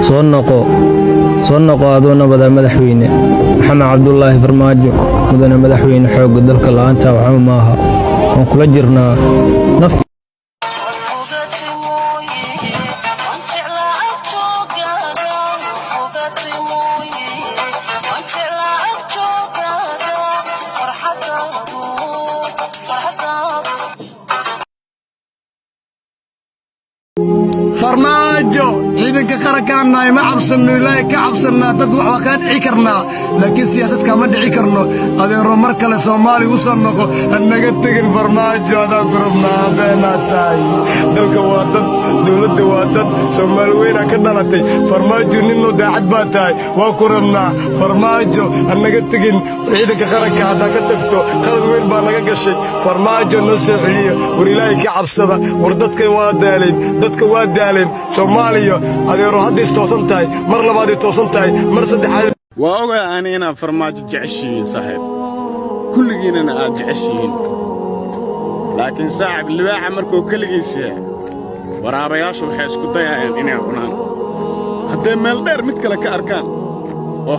Soo noqo, soo noqo adoo nabada, madaxweyne Maxamed Cabdulaahi Farmaajo. Mudane madaxweyne, xoogga dalka la'aanta waxba maaha. Waan kula jirnaa naf. Farmaajo, ciidanka qarankaan nahay, ma cabsanno. Ilaahay ka cabsannaa. Dad wax waa kaa dhici karnaa, laakiin siyaasad kaama dhici karno. Adeero, mar kale Soomaaliya u soo noqo, ha naga tegin. Farmaajo, adaa ku rabnaa. Beenaad tahay. Dalka waa dad, dowladda waa dad, Soomaali weynaa ka dhalatay. Farmaajo, ninno daacad baa tahay, waa ku rabnaa. Farmaajo, ha naga tegin. Ciidanka qaranka haddaa ka tagto, qalad weyn baa naga gashay. Farmaajo, noo soo celiya. War Ilaahay ka cabsada. War dadka waa daaleen, dadka waa daaleen. Soomaaliya, adeero, hadday toosan tahay, mar labaaday toosan tahay, mar saddexaad. Waa ogaa ani inaad Farmaajo jeceshihiin, saaxiib, kulligiinana aad jeceshihiin. Laakiin saaxiib, libaaxa markuu keligiis yahay, waraabayaashu waxay isku dayayaan inay cunaan. Hadday meel dheer mid kale ka arkaan oo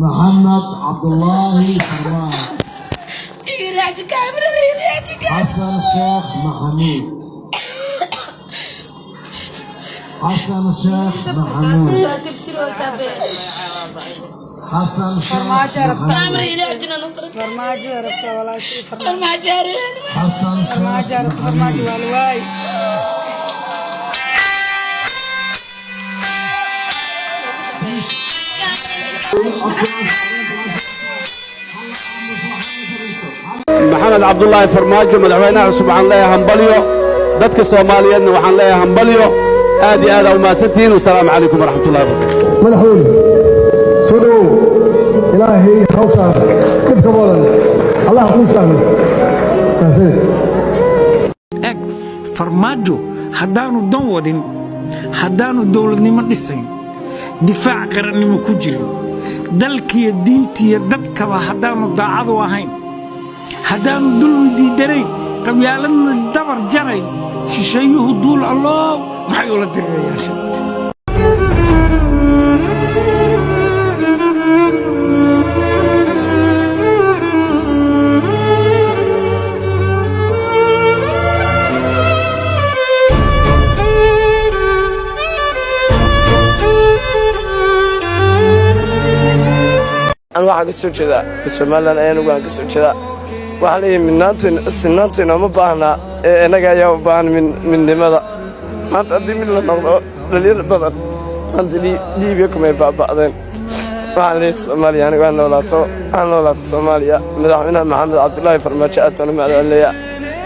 Maxamed Cabdulaahi Farmaajo. Xasan Sheekh Maxamuud, Xasan Sheekh Maxamuud, Xasan Sheekh Maxamuud. Farmaajo rabta, walaashii. Xasan Farmaajo Sheekh rabta. Farmaajo waa la waay. Maxamed Cabdulaahi Farmaajo, madaxweynaha cusub, waxaan leeyahay hambalyo. Dadka Soomaaliyeedna waxaan leeyahay hambalyo. Aad iyo aad aa umahadsantihiin. Wasalaamu calaykum waraxmatullahi wabarakatu. Madaxweyne, soo dhowow. Ilaahay hawshaa dhibka badan Allah kuu sahlo. Mahadsanid. Eg, Farmaajo haddaanu dan wadin, haddaanu dowladnimo dhisayn, difaac qarannimo ku jirin, dalkiyo diintiyo dadkaba haddaanu daacadu ahayn, haddaanu dulmi diidanayn, qabyaaladna dabar jarayn, shisheeyuhu duul alloow maxay ula dirirayaan? Anu waxaan ka soo jeedaa Somaliland ayaan ugu aan ka soo jeedaa. Waxaan leeyahay, midnaantu sinaantu inooma baahnaa ee innaga ayaa u baahan midnimada. Maanta haddii mid la noqdo, dhalinyar badan maanta Liibiya kumay baaba'deen. Waxaan leeyahay, Soomaaliya anigu ha noolaato, ha noolaato Soomaaliya. Madaxweynaha Maxamed Cabdulaahi Farmaajo aad baan u mahadcelinayaa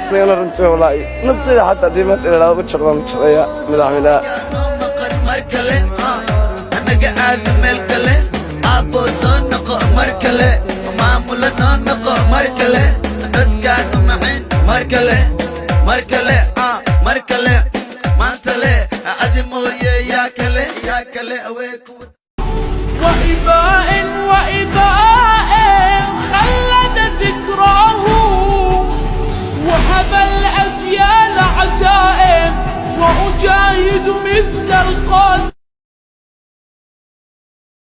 isagana. Runtii, wallaahi, nafteyda xataa haddii maanta la idhaahdo u jar, baan u jarayaa madaxweynaha. Mar kale anaga aada meel kale, aabbo, soo noqo mar kale, maamula noo noqo mar kale, dadkaanu macin mar kale, mar kale, mar kale, maanta le adi mooye, yaa kale, yaa kale awee kuwa. وإباء وإباء.